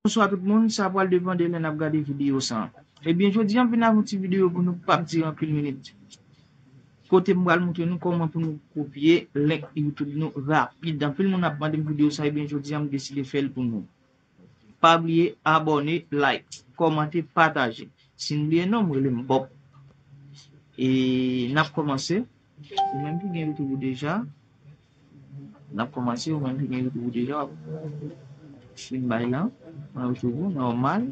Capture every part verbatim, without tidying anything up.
Bonswa tout moun, sa pral depann de lè n ap gade videyo sa. Ebyen, jodi a m vin avèk yon ti videyo pou nou k p ap dire anpil minit. Kote m pral montre nou kòman pou nou kopye link YouTube nou rapid. Anpil moun ap mande m videyo sa, ebyen jodi a m deside fè l pou nou. Pa bliye abòne, like, kòmante, pataje. Si n bliye non m, rele m Bob. E n ap kòmanse. Ou menm ki gen YouTube ou deja, n ap kòmanse, ou menm ki gen YouTube ou deja, w ap vin bay la, nan YouTube ou nòmal.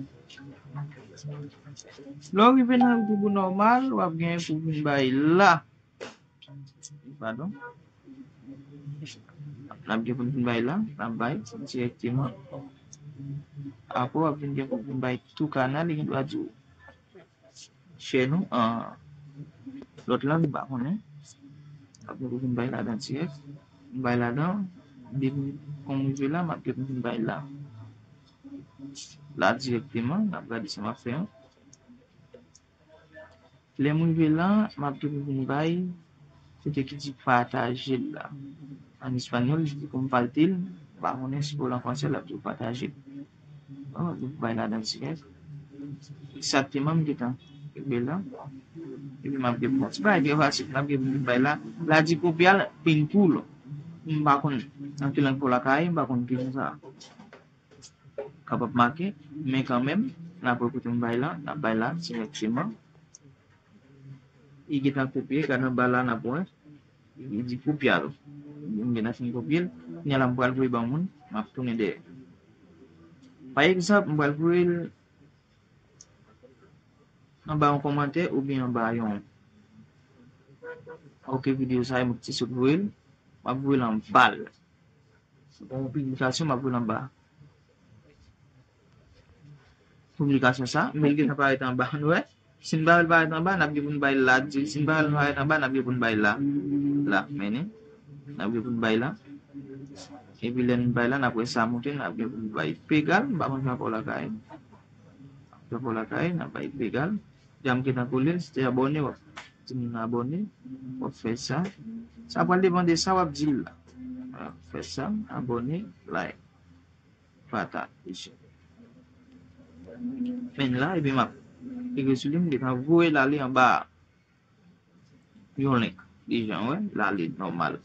Lè w rive nan YouTube ou nòmal, w ap gen pou vin bay la. Padon. N ap gen pou vin bay la, n ap bay dirèkteman. Apre w ap vin gen pou vin bay tou kanal, li gen dwa di w chèn ou an lòt lang, m pa konnen. Apre pou vin bay ladan dirèk. M bay ladan, depi kon m rive la, m ap gen pou vin bay la. La dirèkteman, n ap gade sa m ap fè an. Lè m rive la, m ap gen pou vin bay, kote ki di pataje l la. An espanyòl, li di compartir, m pa konnen si pou l an fransè, l ap di w pataje l. Bon, m ap gen pou bay ladan dirèk. Egzakteman, m gentan rive la. Epi m ap gen pou ti bagay byen fasil, m ap gen pou vin bay la. La di copiar vínculo. M pa konn nan ki lang pou lakay, m pa konn ki jan sa kapab make, men kanmenm, n ap wè kote m bay la, n ap bay la dirèkteman. Li gentan kopye, gade anba la, n ap wè, li di kopyal. M gentan fin kopye l, kounye a la m pral voye ban moun, m ap tounen dèyè. Pa egzanp, m pral voye l anba yon kòmantè oubyen anba yon, ok, videyo sa a, m ti sot voye l, m ap voye l anba l. Bon, piblikasyon, m ap voye l anba. Piblikasyon sa, men l gentan parèt anba, nou wè? Si n pa wè l parèt anba, n ap gen pou n bay la, di, si n pa wè l parèt anba, n ap gen pou n bay la. La, mennen. N ap gen pou n bay la. Epi lè n bay la, n ap wè sa monte, n ap gen pou n bay pegal, m pa konn jan pou lakay. Jan pou lakay, n ap bay pegal. Jan m gentan kole l, si te abòne, w ap di moun abòne, w ap fè sa. Sa pral depann de sa w ap di l la. W ap fè sa, abòne, like, pataje. Men la, epi m ap klike sou li, m gentan voye l ale anba a. Yon link. Deja, w wè, l ale nòmal.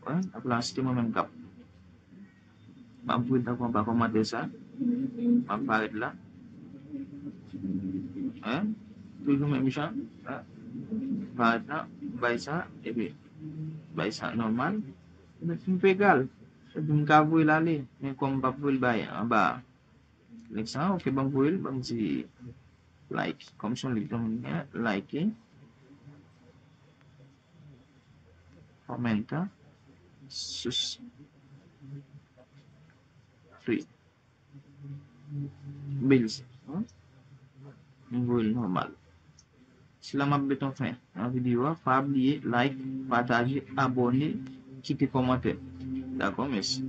W wè, ap la, se te mwen menm k ap M ap voye l tankou anba kòmantè sa. M ap parèt la. Hein? Toujou menm jan. Hein? Parèt la, m bay sa, epi bay sa nòmal. Epi m pegal. Epi m ka voye l ale. Men kòm m p ap voye l bay anba a. Link sa, ok, ban m voye l, ban m di like. Kòm se yon link, ban m gen, like. Comenta. Sus. Free. Bills. Hein? M voye l nòmal. Se la m ap met yon fen nan videyo a. Pa bliye like, pataje, abòne, kite kòmantè. Dakò, mèsi.